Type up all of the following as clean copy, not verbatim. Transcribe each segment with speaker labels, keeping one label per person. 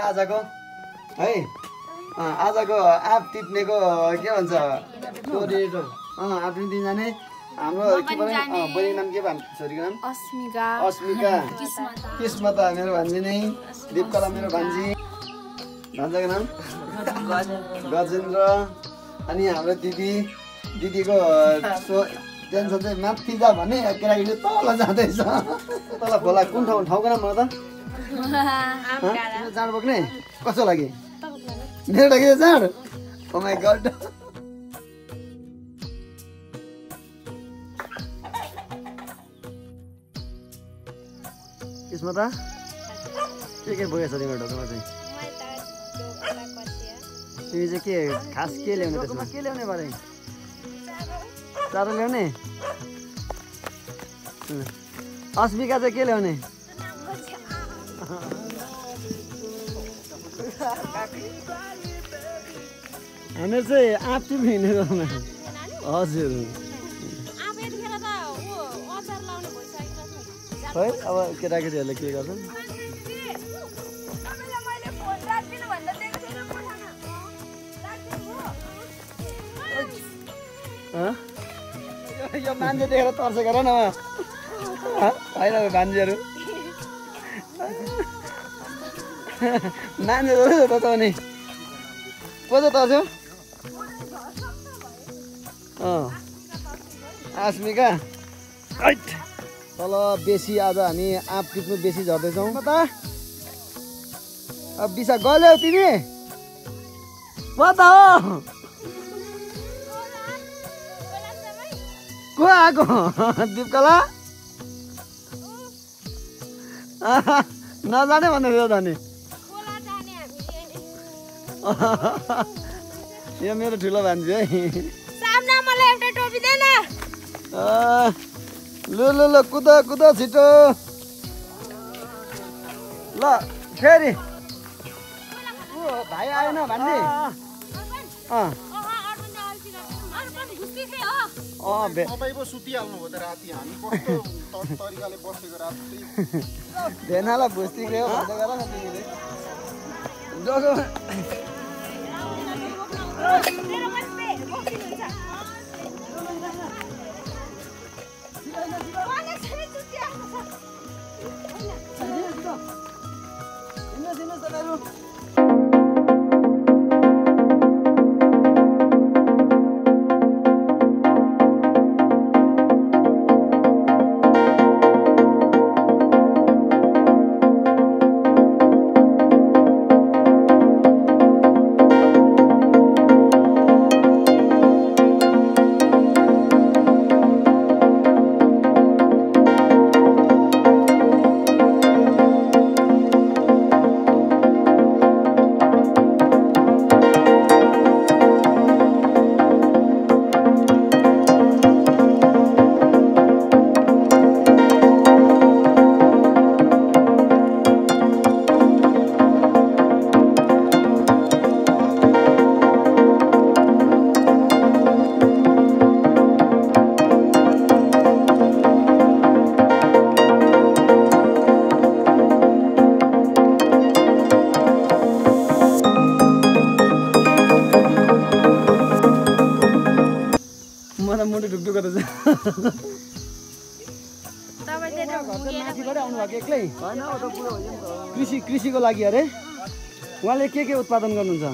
Speaker 1: आजको है आजको आप टिप्नेको के भन्छ कोअर्डिनेटर आप टिप्ने जाने हाम्रो के परे बहिनी नाम के भन्छ छोरीको नाम अस्मिका किस्मता मेरो भान्जी नै दीपकला मेरो भान्जी भान्जाको नाम गजेन्द्र अनि हाम्रो दिदीको टेन्सन चाहिँ माथि जा भने केटाकेटी तल जाँदैछ तल खोला कुन ठाउँको नाम हो त जाँड बोक्ने कस्तो लाग्यो मेरो लागि जाँड ओ माई गॉड किस्मता के बोकेछ तिम्रो ढोकामा चाहिँ तिमी चाहिँ के खास के ल्याउने त्यसमा के ल्याउने बारे चारो ल्याउने अस्मिका चाहिँ के ल्याउने हामीहरू चाहिँ आँप टिप्ने हिँडेको हजुर है अब केटाकेटीहरूले के गर्छन् यो मान्छे देखेर तर्स गर न होइन भान्जीहरू मान्छे तताउने को चाहिँ तर्स्यो अस्मिका तल बेसी आज हामी आँप टिप्नु बेसी झर्दैछौँ त अब बिसा गल्यौ तिमी पता हो को आएको दीपकला नजाने भन्दै थियो त नि यो मेरो ठुलो भान्जी है लु कुद छिटो ल फेरि भाइ आएन भन्ने भेनालाई भुस्ती गयो भन्दै गर न तिमीले मुटु ढुकढुक गर्दैछ माथिबाट आउनुभएको एक्लै कृषिको लागि अरे उहाँले के उत्पादन गर्नुहुन्छ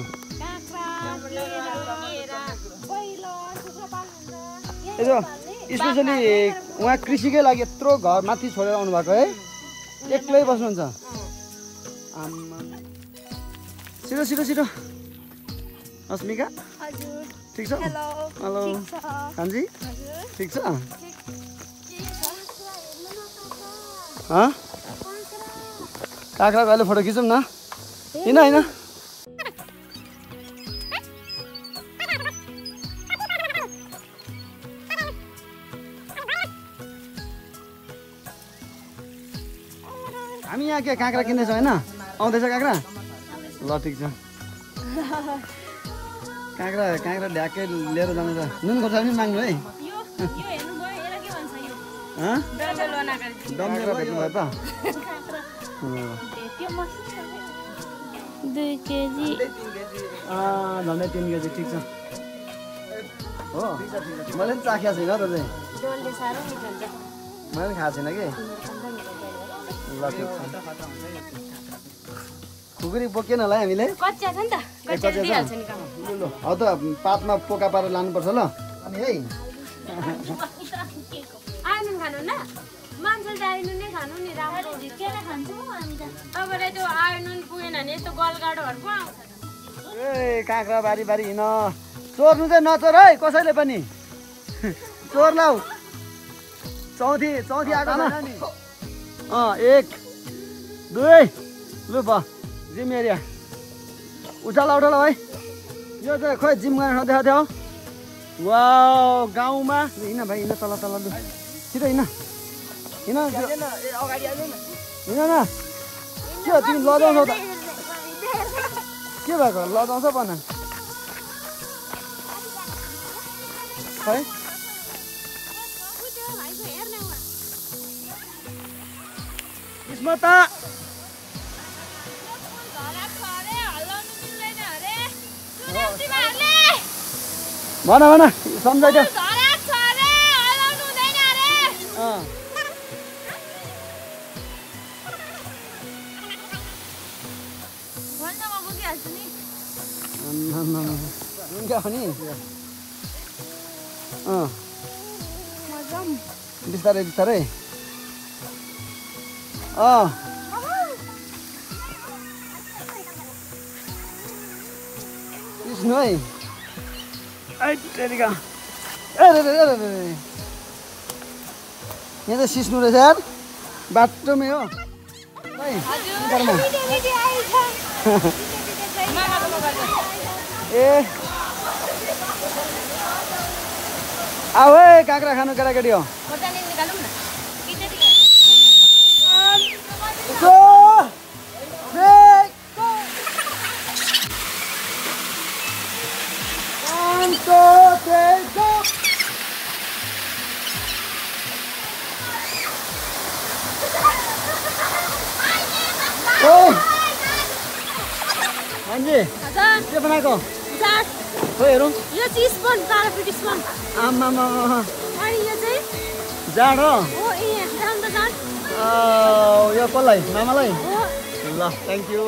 Speaker 1: स्पेसली उहाँ कृषिकै लागि यत्रो घर माथि छोडेर आउनुभएको है एक्लै बस्नुहुन्छ छिटो अस्मिका ठीक छ हेलो हान्जी ठीक छ काँक्राको अहिले फोटो खिचौँ न होइन हामी यहाँ के काँक्रा किन्दैछौँ होइन आउँदैछ काँक्रा ल ठिक छ काँक्रा ढ्याक्कै लिएर जानु छ नुन खोर्सानी पनि माग्नु है डम्बेर भेट्नु भयो त
Speaker 2: 2 केजी
Speaker 1: झन्डै 3 केजी ठिक छ हो मैले पनि चाखेको छैन त चाहिँ
Speaker 2: डोलले साह्रो मिठो हुन्छ
Speaker 1: मैले पनि खाएको छैन कि ल ठिक छ खुकुरी बोकेन होला है हामीले
Speaker 2: कच्चा छ नि त कच्चा दिइहाल्छ नि काम
Speaker 1: ल हौ त पातमा पोका पारेर लानुपर्छ ल अनि है
Speaker 2: आइनुन खानु न मान्छेले आइनुन नै खानु नि राम्रो झिकेर खान्छु हामी त तपाईँलाई त्यो आइनुन पुगेन भने यस्तो गलगाडोहरू पो आउँछ
Speaker 1: ए काँक्रा बारी बारी हिँड चोर्नु चाहिँ नचोर है कसैले पनि चोर लाउ चौथी आएको छैन नि 1 2 लु भ जिम एरिया उठाल है यो चाहिँ खोइ जिम गर्ने ठाउँ देखाएको थियो वाउ गाउँमा हिँड भाइ हिँड तल लु छिटो हिँड हिँड न के हो तिमी लजाउँछौ त के भएको लजाउँछ भन खै स्मता भन सम्झाइदियो बिस्तारै विष्णु है यहाँ त सिस्नु रहेछ यार बाटोमै हो ए आऊ है काँक्रा खानु केटाकेटी हो के बनाएको खोइ हेरौँ
Speaker 2: यो चाहिँ स्पोन तारापीठ स्पोन
Speaker 1: आमा
Speaker 2: अनि यो चाहिँ
Speaker 1: जाड हो
Speaker 2: हो यहाँ त जाड
Speaker 1: यो कसलाई मामालाई ल थ्याङ्क यू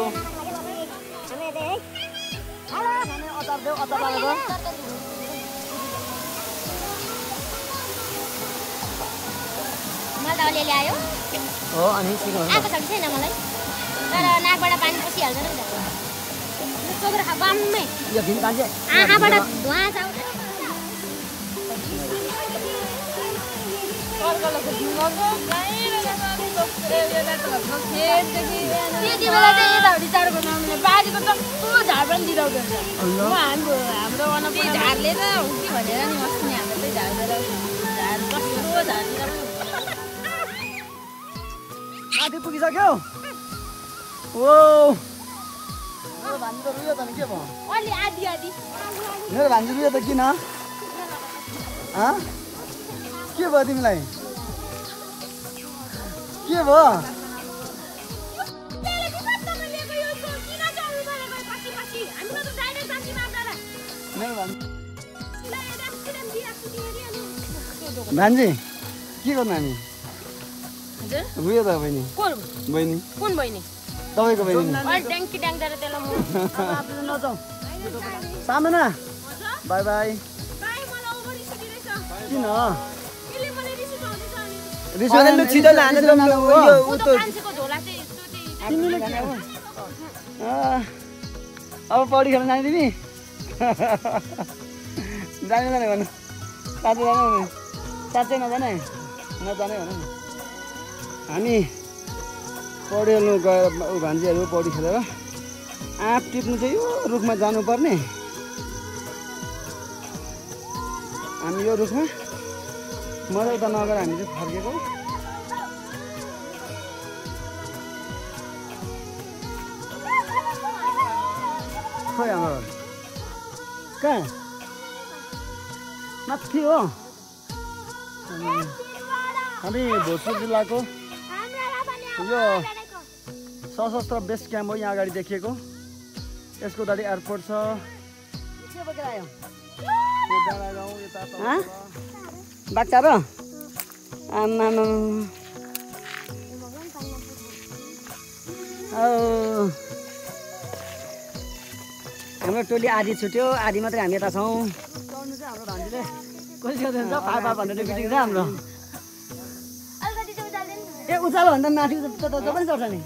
Speaker 2: मलाई त अलिअलि आयो
Speaker 1: हो अनि
Speaker 2: आएको छ कि छैन मलाई तर नाकबाट पानी पसिहाल्छ नि त चोकेर खा बाम्मै
Speaker 1: यो भिन कान्छे
Speaker 2: आँखाबाट धुवा छ त्यति बेला चाहिँ यताउति चाडको नामले बाजेको जस्तो झाड पनि दिँदाउँदो हाम्रो वनपति झारले त हो कि भनेर नि अस्ति नि हाम्रो चाहिँ झार कस्तो झार
Speaker 1: माथि पुगिसक्यो ओ भान्जी त रुयो त नि के भयो
Speaker 2: अलि आधी
Speaker 1: मेरो भान्जी रुयो त किन के भयो तिमीलाई के भयो भान्जी के गर्नु हामी रुयो त बहिनी
Speaker 2: कुन बहिनी
Speaker 1: तपाईँको बहिनी
Speaker 2: ट्याङ्की ट्याङ्केर त्यसलाई
Speaker 1: नजाउँ सामना बाई बाई किन अब पौडी खेल्न जाने तिमी जाने जाने भन्नु साँच्चै जाने साँच्चै नजाने नजाने भन हामी पौडी खेल्नु गएर भान्जीहरू पौडी खेलेर आँप टिप्नु चाहिँ यो रुखमा जानुपर्ने हामी यो रुखमा मजा उता नगएर हामी चाहिँ फर्केको खोइ हाम्रो कहाँ माथि हो हामी भोजपुर जिल्लाको यो सशस्त्र बेस क्याम्प हो यहाँ अगाडि देखिएको यसको दाडी एयरपोर्ट छ के बोकेर आयो यो डाँडा गाउँ यता बाक्सा र आमा हाम्रो टोली आधी छुट्यो आधी मात्रै हामी यता छौँ चढ्नु चाहिँ हाम्रो भान्जीले कसरी गर्दैछ 500 रुपियाँ छ हाम्रो ए उचालो भन्दा माथि त पनि चढ्छ नि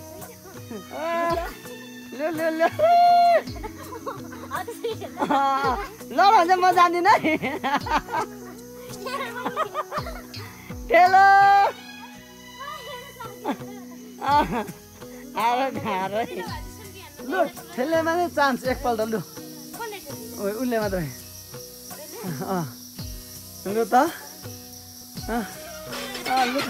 Speaker 1: ल भन्छ म जान्दिनँ है हेलो लु खेल्नेमा नै चान्स एकपल्ट लु उसले मात्रै लु त लु